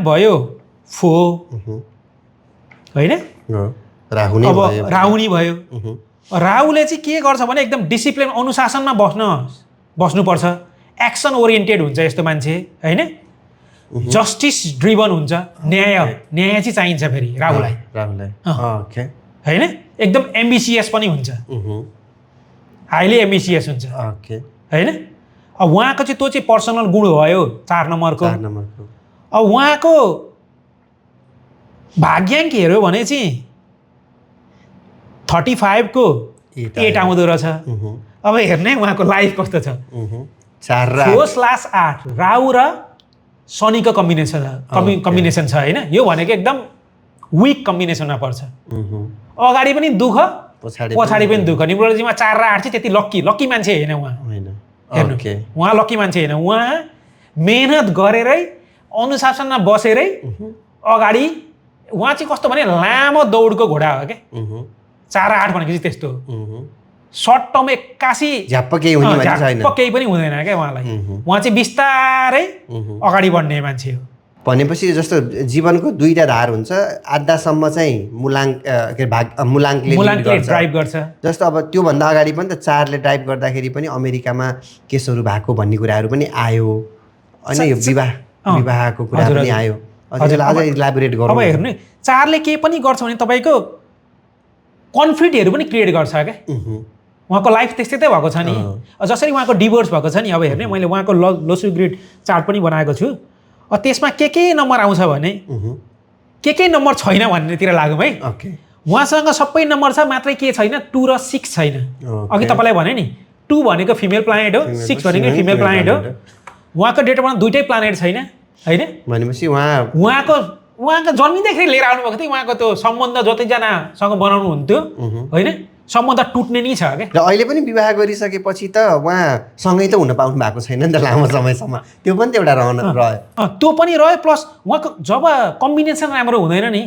भयो फो होइन, अब राहुनी भयो। राहुले चाहिँ के गर्छ भने एकदम डिसिप्लिन अनुशासनमा बस्नुपर्छ, एक्सन ओरिएन्टेड हुन्छ यस्तो मान्छे होइन, जस्टिस ड्रिभन हुन्छ, न्याय चाहिँ चाहिन्छ फेरि राहुलाई होइन, एकदम एम्बिसियस पनि हुन्छ, हाइली एम्बिसियस हुन्छ होइन। अब उहाँको चाहिँ त्यो चाहिँ पर्सनल गुण भयो 4 नम्बरको। अब उहाँको भाग्याङ्क हेऱ्यो भने चाहिँ 35 को 8 आउँदो रहेछ। अब हेर्ने उहाँको लाइफ कस्तो छ, 4/8 राहु र शनिको कम्बिनेसन छ होइन। यो भनेको एकदम विक कम्बिनेसनमा पर्छ, अगाडि पनि दुःख पछाडि पनि दुःख। न्युमरोलोजीमा 4 र 8 चाहिँ त्यति लक्की मान्छे होइन उहाँ, हेर्नु उहाँ लक्की मान्छे होइन। उहाँ मेहनत गरेरै अनुशासनमा बसेरै अगाडि, उहाँ चाहिँ कस्तो भने लामो दौडको घोडा हो क्या। 4 र 8 भनेको चाहिँ त्यस्तो सर्ट टर्म 81 झ्याप्प केही पनि हुँदैन क्या उहाँलाई। उहाँ चाहिँ बिस्तारै अगाडि बढ्ने मान्छे हो। भनेपछि जस्तो जीवनको 2टा धार हुन्छ, आधासम्म चाहिँ मुलाङ्कले ड्राइभ गर्छ। जस्तो अब त्योभन्दा अगाडि पनि त 4ले ड्राइभ गर्दाखेरि पनि अमेरिकामा केसहरू भएको भन्ने कुराहरू पनि आयो अनि यो विवाहको कुरा पनि आयो। हजुरले अझ इलाबोरेट गरौँ। अब हेर्नु 4ले के पनि गर्छ भने तपाईँको कन्फ्लिक्टहरू पनि क्रिएट गर्छ क्या। उहाँको लाइफ त्यस्तै भएको छ नि, जसरी उहाँको डिभोर्स भएको छ नि। अब हेर्ने मैले उहाँको लोसु ग्रिड चार्ट पनि बनाएको छु। त्यसमा के नम्बर आउँछ भने के नम्बर छैन भन्नेतिर लागौँ है। उहाँसँग सबै नम्बर छ, मात्रै के छैन 2 र 6 छैन। अघि तपाईँलाई भने नि 2 भनेको फिमेल प्लानेट हो, 6 भनेको फिमेल प्लानेट हो। उहाँको डेटामा 2टै प्लानेट छैन होइन। भनेपछि उहाँको जन्मिँदाखेरि लिएर आउनुभएको थियो। उहाँको त्यो सम्बन्ध जतिजनासँग बनाउनु हुन्थ्यो होइन, सम्बन्ध टुट्ने नै छ क्या। र अहिले पनि विवाह गरिसकेपछि त उहाँ सँगै त हुन पाउनु भएको छैन नि त लामो समयसम्म, त्यो पनि त एउटा रह्यो। त्यो पनि रह्यो, प्लस उहाँको जब कम्बिनेसन राम्रो हुँदैन नि